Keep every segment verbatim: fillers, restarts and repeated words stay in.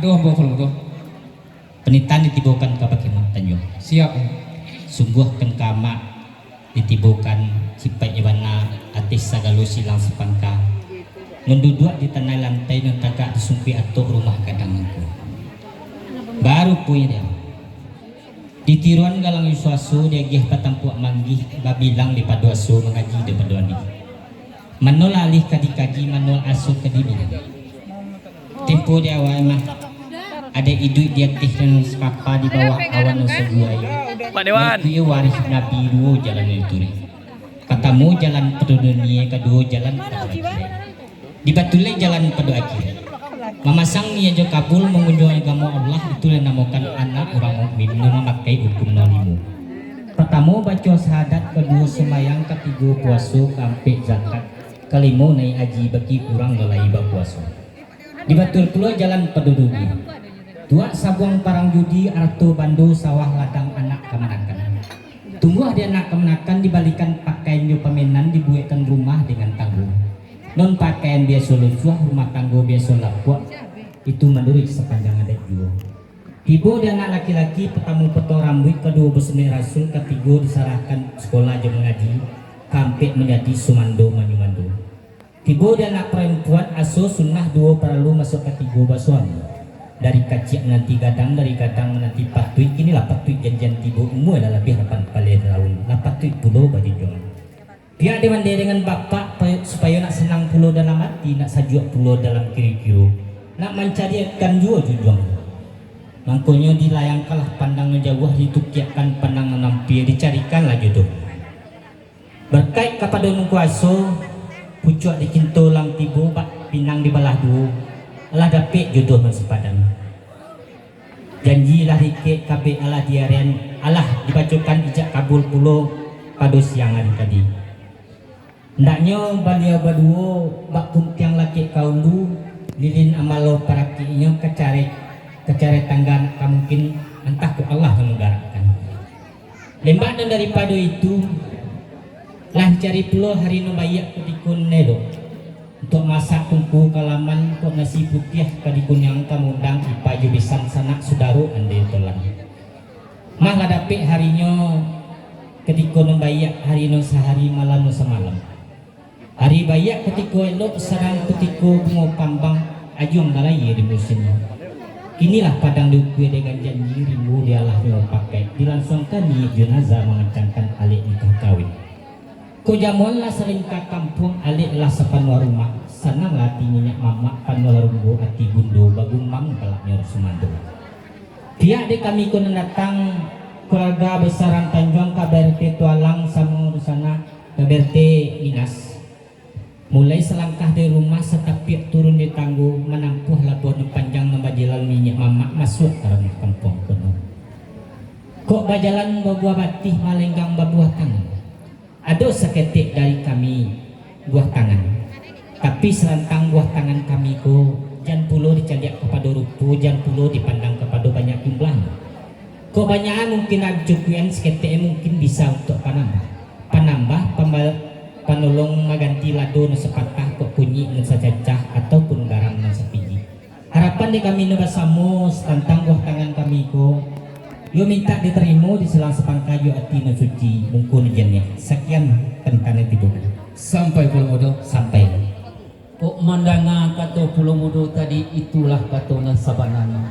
Tuh, Pulo Mudo. Panitahan ditibokan ka Pakimak Tanjuang. Siap. Sungguahkan ka amak ditibokan sipaiknyo bana ateh sagalo silang sapangka. Nan duduak di tanah lantai, nan tagak di sungkuik atok rumah gadang nangko. Baru puih dia. Ditiruan galang isuaso, diagiah patampuak manggih, babilang di pado aso, mangaji di pado alih. Manolah alih ka dikaji, manolah aso ka dibilang. Tempo di awal mah, ado iduik di ateh nan sakapa, di bawah awan nan saguai. Pak Dewan. Itu iyo warih Nabi, duo jalan nan dituruik. Patamo jalan pado dunia, kaduo jalan pado akhirat. Dibatulai jalan pado akhirat. Mamasang niat jo kabul, mangunjuang agamo Allah, itu lah namokan anak urang mukmin, nan mamakai hukum nan limo. Patamo baco sahadat, kaduo sumbayang, katigo puaso, kaampek zakat, kalimo naiak haji bagi urang nan lai bapuaso. Dibatul pulo jalan pado dunia. Tuak sabuang parang judi, arato bando sawah ladang anak kamanakan. Tumbuah di anak kamanakan, dibalikan pakaian jo pamenan, dibuekkan rumah dengan tanggo. Nan pakaian biaso lusuah, rumah tanggo biaso lapuak, itu manuruik sapanjang adat juo. Tibo di anak laki-laki, patamo potong rambuik, kaduo basunaik rasul, katigo disarahkan sakolah jo mangaji, kaampek manjadi sumando manyumando. Tibo di anak parampuan, aso sunnah duo paralu, masuak katigo basuami. Dari kaciak mananti gadang, dari gadang mananti patuik, kini lah patuik janjian tibo, umua lah labiah lapan baleh taun, lah patuik pulo bajunjuangan. Pihak di mandeh dengan bapak, pa-, supayo nak sanang pulo dalam ati, nak sajuak pulo dalam kiro-kiro, nak mancaliakkan juo junjuang. Mangkonyo dilayangkanlah pandang nan jauah, ditukiakkan pandang nan ampia, dicarikanlah jodoh. Barkaik kapado Nan Kuaso, pucuak di kinto lah tibo, bak pinang dibalah duo, alah dapek jodoh nan sapadan. Janji lah diikek, kabek alah diarian, alah dibacokan ijab kabul pulo pado siang ari tadi. Andaknyo baliau baduo bak puntiang lakek ka ulu, lilin amalo parakiknyo ka carek, ka carek tangga nak ka mungkin, antah kok Allah nan manggarakkan. Lembak nan daripado itu, lah dicari pulo hari nan baiak kutiko nan elok. Untuak masak tungku ka laman, untuak nasi putiah ka dikuniang, ka maundang ipa jo bisan, sanak sudaro andai tolan. Mah lah dapek harinyo, kutiko nan baiak, hari nan sahari, malam nan samalam. Hari baiak kutiko elok, sadang kutiko bungo kambang, ajuang balaia di musimnyo. Kinilah padang diukua dengan janji, rimbo dialahnyo pakai, dilansuangkan niaik jo nazar, mamancangkan alek nikah kawin. Kok jamuan lah salingka kampuang, alek lah sapanuah rumah, sananglah ati niniak mamak, panuahlah rumbo ati bundo, bagumang galaknyo sumando. Pihak di kami ko nan datang, keluarga besar Tanjuang, K B R T Tualang samo dunsanak K B R T Minas. Mulai salangkah dari rumah, satapiak turun di tanggo, manampuah labuah nan panjang, nan bajalan niniak mamak, masuak ka ranah kampuang kono. Kok bajalan babuah batih, malenggang babuah tangan. Ado saketek dari kami buah tangan, tapi sarantang buah tangan kami ko, jan pulo dicaliak kapado rupo, jan pulo dipandang kapado banyak jumlahnyo. Kok banyakan mungkin cukuikan, saketek mungkin bisa untuak panambah. Panambah, pamba-, panolong maganti lado nan sapatah, kok kunyik nan sacacah, ataupun garam nan sapigi. Harapan di kami nan basamo satantang buah tangan kami ko, yo mintak ditarimo di silang sapangka jo ati nan suci, mungko nan janiah. Sakian tantang nan tibo. Sampai Pulo Mudo. Sampai. Kok mandanga kato Pulo Mudo tadi, itulah kato nan sabananyo.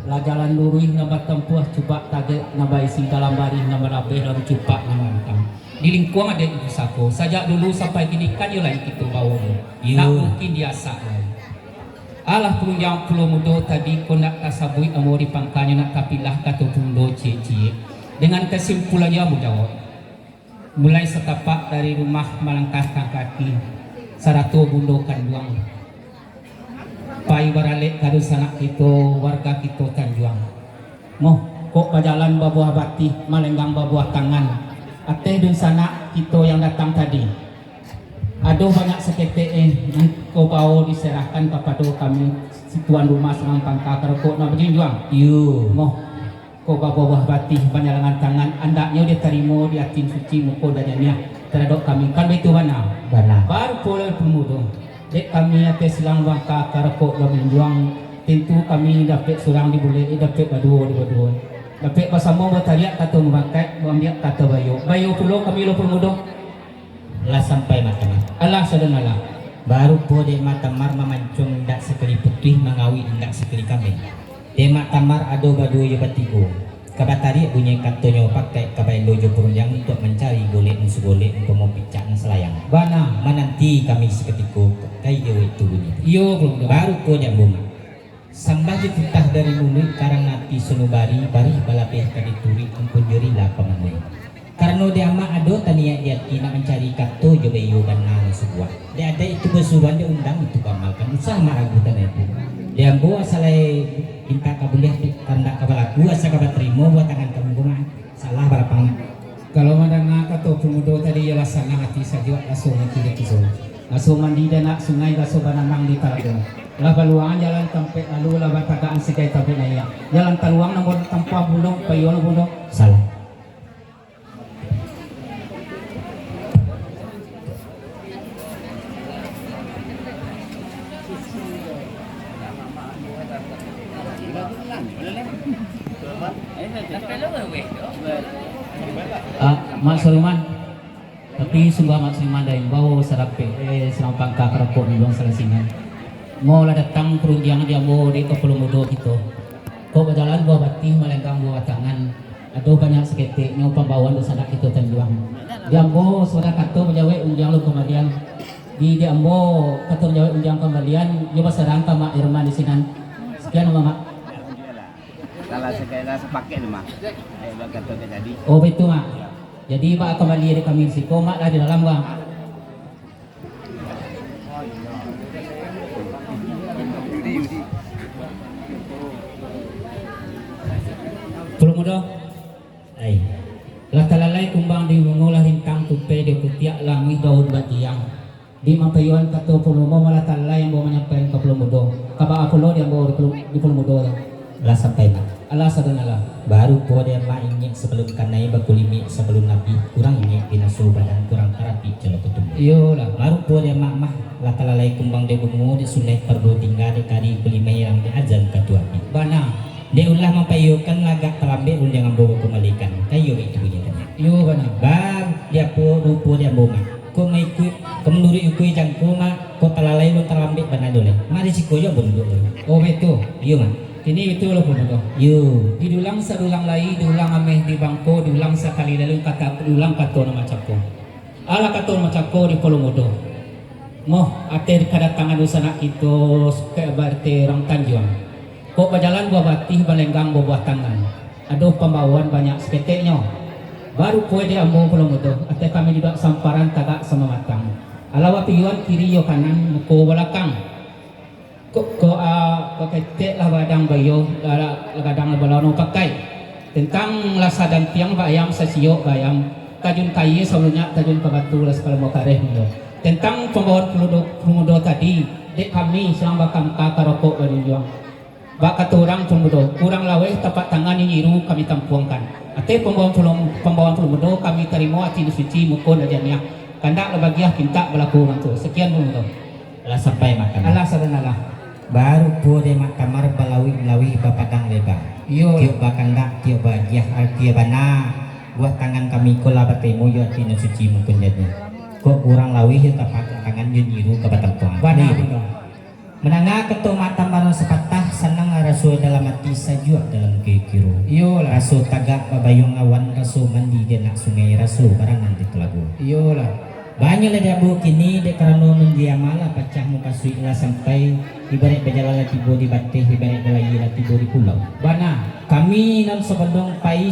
Lah jalan luruih nan batampuah, cupak tagak nan baisi, dalam barih nan balabeh, lalu cupak nan mantang. Di lingkuang adaik pusako, sajak dulu sampai kini kan yo lai kito bawo. Yo. Nak mungkin diasak lai. Alah pangunjuang Pulo Mudo tadi ko nak tasabuik ambo di pangkanyo, nak tapilah kato Pulo Mudo ciek-ciek. Dengan kasimpulan yo ambo jawab. Mulai satapak dari rumah malangkahkan kaki, sarato bundo kanduang. Pai baralek ka dunsanak kito, warga kito Tanjuang. Moh, kok bajalan babuah batih, malenggang babuah tangan. Ateh dunsanak kito yang datang tadi. Ado banyak saketek, eh, nan ko bawo diserahkan kapado kami, si tuan rumah salang pangka, karokok nan bajunjuang. Iyo. Moh, kok babuah batih, banyalangan tangan, andaknyo ditarimo di atin suci, muko dan janiah taradok kami. Kan baitu bana? Bana. Baru pulo pemudo. Dek kami ateh silang pangka, karokok nan bajunjuang, Tantu kami dapek surang di bulek, dapek baduo di baduo. Dapek basamo batariak kato mubangkaik, baambiak kato bayo. Bayo pulo kami lo pamudo. Lah sampai Mak Tamar. Alah, sadang alah. Barupo dek Mak Tamar mamancuang indak sakali putuih, mangawik indak sakali kameh. Dek Mak Tamar ado baduo jo batigo. Ka batariak bunyi katonyo pakai ka baelo jo parundiang untuak mancari golek nan sagolek, umpamo picak nan salayang. Bana. Mananti kami sakutiko, ka iyo itu bunyi. Iyo, Pamudo. Barupo dek ambo, Mak. Sambah jo titah dari muluik, karang ati sanubari, barih balabeh ka dituruik, ampun jo rila ka manuruik. Karano di amak ado taniaik di ati, nak mancari kato jo baiyo bana nan sabuah. Dek adaik itu basuruan, dek undang itu baamalkan. Usah amak ragu tantang itu. Di ambo asa lai pintak ka buliah, kandak ka balaku, asa ka batarimo buah tangan kami ko, Mak. Salah balapang, Mak. Kalau mandanga kato pamudo tadi, iyolah sanang ati, sajuak raso mati di kiso. Raso mandi di anak sungai, raso bananang di talago. Lah baluangan jalan tampek lalu, lah batagakan sigai tampek naiak. Jalan taluang nan buliah ditampuah, buliah paiyo nan buliah. Salah. Ah, Mak Suluman. Tapi sungguah Mak Suluman dai imbau sarapek, eh, sarang pangka karapok di luang salasingan. Mo lah datang parundiang di ambo di kapalo mudo kito. Kok bajalan buah batih, malenggang buah tangan. Aduh, banyak saketeknyo pambawaan dunsanak kito tanjuang. Di ambo sudah kato bajawek undiang lo kambalian. Di, di ambo kato bajawek undiang kambalian, yo basarang ka Mak Irman di sinan. Sekian, Mak. Salah sakali lah sapakek tu, Mak. Eh, bakato ka tadi. Oh, baitu, Mak. Jadi, baa kambali dek kami di siko, Mak lah di dalam, Mak. Pulo mudo. Ai. Lah talalai kumbang di bungo, lah rintang tupai di kutiak, lamuih daun batiang. Di mampaiyoan kato pulo mudo, malah talalai ambo manyampaian ka pulo mudo. Ka baa pulo di ambo di pulo, di pulo mudo tu? Lah sampai, Mak. Alah, sadang alah. Barupo di amak ingek sabalun kanai, bakulimik sabalun abih, kurang ingek binaso badan, kurang karapik calo katumbuah. Iyolah. Barupo di amak mah, lah talalai kumbang di bungo, dek sundai parlu tingga, dek kari kulimik rang, dek azan kato abih. Bana. Dek ulah mampaiyokan, lah agak talambek rundiang ambo bakambalikan. Ka iyo itu bunyi tadi. Iyo, bana. Ba, di apo rupo di ambo mah. Kok maikuik, kok manuruik ukui jangko, Mak, kok talalai lo talambek bana do lai. Mak, di siko jo ambo duduak lo. Oh, baitu. Iyo, Mak. Kini baitu lo, Pamudo. Iyo. Didulang sadulang lai, diulang ameh di bangko, diulang sakali lalu, kata, diulang kato nan macam ko. Alah kato nan macam ko di pulo mudo. Moh, ateh kadatangan dunsanak kito, sukaik barati urang tanjuang. Kok bajalan buah batih, balenggang buah-buah tangan. Aduh, pambawaan banyak saketeknyo. Barupo di ambo pulo mudo, ateh kami duduak samparan tagak samatang. Alah bapiyuan kiri jo kanan, muko balakang. Kok, kok, ah, kok ketek lah bagadang baiyo, lah, lah, lah gadang lah balano pakai. Tentang lah sadantiang baayam, sasiok baayam, tajun ka aia sabulunyo tajun ka batu, lah sakalo mau kareh mudo. Tentang pambawaan pamudo, pamudo tadi, dek kami sadang bakamka karokok bajunjuang. Bak kato urang pamudo, urang laweh tapak tangan, nyiru kami tampuangkan. Ateh pambawaan pulo-, pambawaan pamudo kami tarimo ati nan suci, muko nan janiah. Kandak lah bagiah pintak balaku urang tuo. Sakian pamudo. Lah sampai Mak Tamar. Alah, sadang alah. Barupo dek Mak Tamar balawih-lawih bapadang leba. Iyo. Tiok bakandak, tiok bagiah, arti bana. Buah tangan kami ko lah batarimo jo ati nan suci, muko nan janiah. Kok urang laweh jo tapak tangan, jo nyiru ka batampuang. Bana, iyo. Bana. Mandanga kato Mak Tamar nan sapatah, sanang raso dalam ati, sajuak dalam kiro-kiro. Iyolah. Raso tagak babayuang awan, raso mandi di anak sungai, raso baranang di talago. Iyolah. Banyak lah di ambo kini, dek karano nan di ama lah pacah mukasuik, lah sampai, ibaraik bajalan lah tibo di bateh, ibaraik balayia lah tibo di pulau. Bana. Kami nan sabondong pai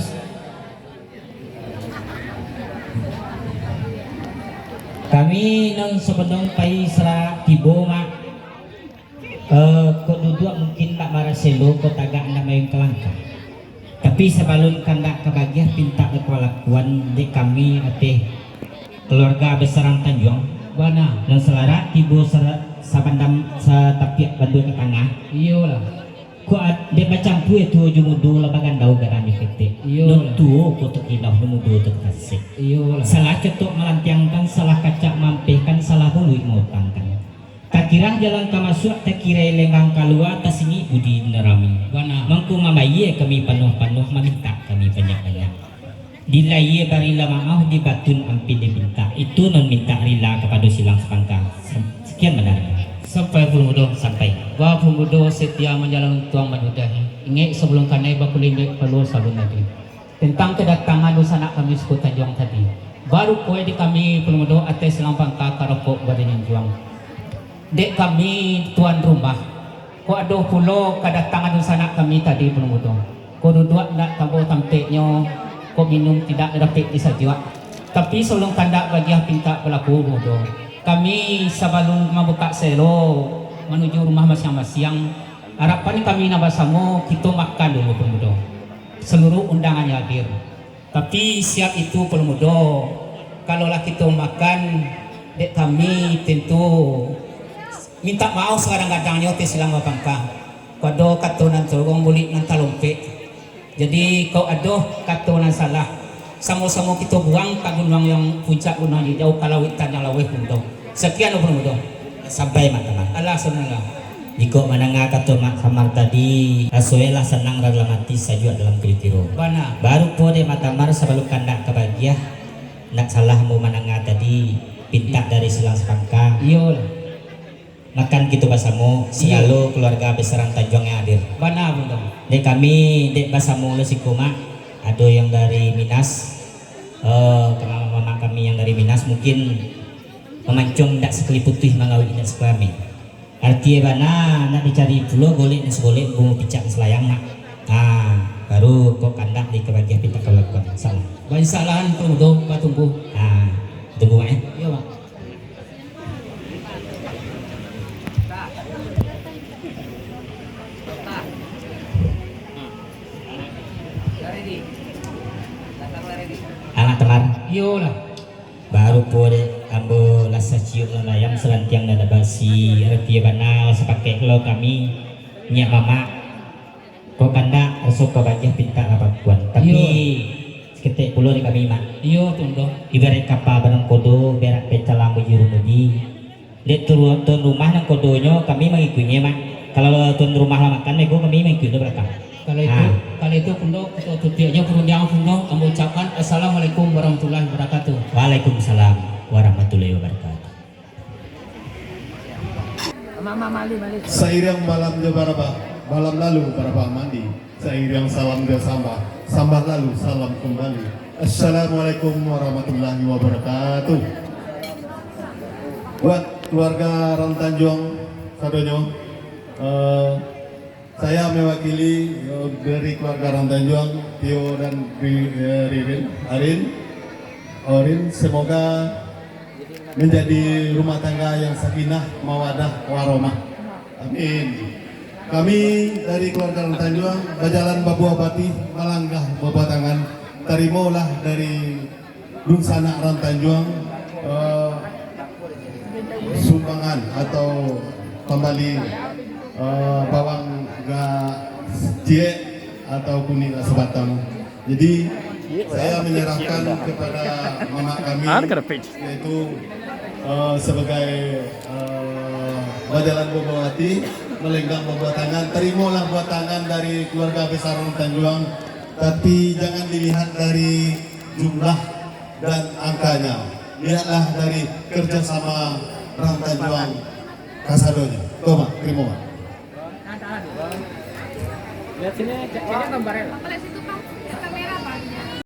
Kami nan sabondong pai sarak tibo, Mak. Eh, kok duduak mungkin ndak maraselo, kok tagak ndak mayun ka langkah. Tapi sabalun kandak ka bagiah pintak ka kalakuan dek kami ateh kaluarga basarang tanjuang. Bana. Nan salarak tibo sara-, sabandam satapiak bandua ka tangah. Iyolah. Kok ad-, dek bacampua tuo jo mudo lah bagandau gadang jo ketek. Iyo. Nan tuo kok takilau, nan mudo kok tasek. Iyo lah. Salah cotok malantiangkan, salah kacak maampehkan, salah muluik mautangkan. Ka-, Kirah jalan ka masuak, takirai lengang kalua, tasingik budi nan rami. Bana. Mangko mambayie kami panuah-panuah, mamintak kami banyak-banyak. Dilayie barilah maoh, dibatun ampin dipintak. Itu nan mintak rila kapado silang sapangka. Sam-, sakian banarnyo. Sampai Pulu Mudo. Sampai. Bah Pulu Mudo, setia manjalan untuang manudahi. Ingek sabalun kanai, bakulimbek paluah sabalun adi. Tantang kadatangan dunsanak kami suku Tanjuang tadi, barupo di kami Pulu Mudo ateh silang pangka ka rokok badanjunjuang. Dek kami tuan rumah, kok ado pulo kadatangan dunsanak kami tadi Pulu Mudo. Kok duduak indak tabo tampeknyo, kok minum indak dapek disajuak. Tapi sabalun kandak bagiah pintak balaku Pulu Mudo, kami sabalun mambukak selo manuju rumah masiang-masiang, arapan kami nan basamo, kito makan dulu Pulu Mudo. Saluruah undangan yang hadir. Tapi siap itu Pulu Mudo, kalau lah kito makan, dek kami tantu mintak maoh sagadang-gadangnyo ateh silang bapangka. Kok ado kato nan corong, bulik nan talompek. Jadi, kok ado kato nan salah, samo-samo kito buang ka gunuang yang puncak, gunuang yang jauah, ka lauik nan laweh Pulu Mudo. Sakian, Pulu Mudo. Sampai, Mak Tamar. Alah, sudah lah. Jikok mandanga kato Mak Tamar tadi, rasolah sanang dalam ati, sajuak dalam kiro-kiro. Bana. Barupo dek Mak Tamar, sabalun kandak ka bagiah, ndak salah ambo mandanga tadi, pintak dari silang sapangka. Iyolah. Makan kito basamo, iyo, sagalo kaluarga besar Rantanjuang yang hadir. Bana, Bunda. Dek kami, dek basamo lo siko, Mak, ado yang dari Minas, eh, ka mamak-mamak kami yang dari Minas, mungkin mamancuang indak sakali putuih, mangawik indak sakali ameh. Arati bana, nak dicari pulo golek nan sagolek, bungo picak nan salayang, Mak. Ha, baru kok kandak di kabagiah pintak kalakuan. Insyaallah. Bainsyallahan, Pulu Mudo, batunggu. Ha, tunggu, Mak, eh. Iyo, Mak. Anak Tamar. Iyolah. Barupo dek ambo lah saciuk nan ayam, salantiang nan basi, arati bana lah sapakek lo kami, nyak mamak. Kok kandak raso ka bagiah pintak lah bakuan. Tapi, iyo, saketek pulo dek kami, Mak. Iyo, Tundo. Ibaraik kapa banangkodo, berak pecalang bajuru mudi. Dek tu-, tuan rumah nangkodonyo kami mangikuiknyo, Mak. Kalau tuan rumah lah makan, meko kami mangikuiknyo balakang. Kalau itu, ha, kalau itu, Tundo, kito tutuiknyo parundiangan, Tundo. Ambo ucapkan, Assalamualaikum warahmatullahi wabarakatuh. Waalaikumsalam warahmatullahi wabarakatuh. Sairing malam jo barabah, malam lalu barabah mandi. Sairing salam jo sambah, sambah lalu salam kumbali. Assalamualaikum warahmatullahi wabarakatuh. Buat kaluarga Rantanjuang sadonyo, eh, Saya mewakili, eh, dari keluarga Rantanjuang, Tio dan Ri-, eh, Ririn, Arin, Orin, semoga menjadi rumah tangga yang sakinah, mawadah, warahmah. Amin. Kami dari keluarga Rantanjuang bajalan babuah batih, malanggah babuah tangan. Tarimalah dari dunsanak Rantanjuang, eh, sumbangan atau pambali, eh, bawang ga ciek atau kunik ga sabatang. Jadi, saya menyerahkan kepada mamak kami, yaitu, eh, sebagai, eh, bajalan babuah batih, malanggah babuah tangan. Tarimalah buah tangan dari keluarga besar Rantanjuang, tapi jangan dilihat dari jumlah dan angkanya. Lihatlah dari kerjasama Rantanjuang kasadonyo. Tuh, Mak, tarimo, Mak. Lihat sini, cek, cek gambarnya.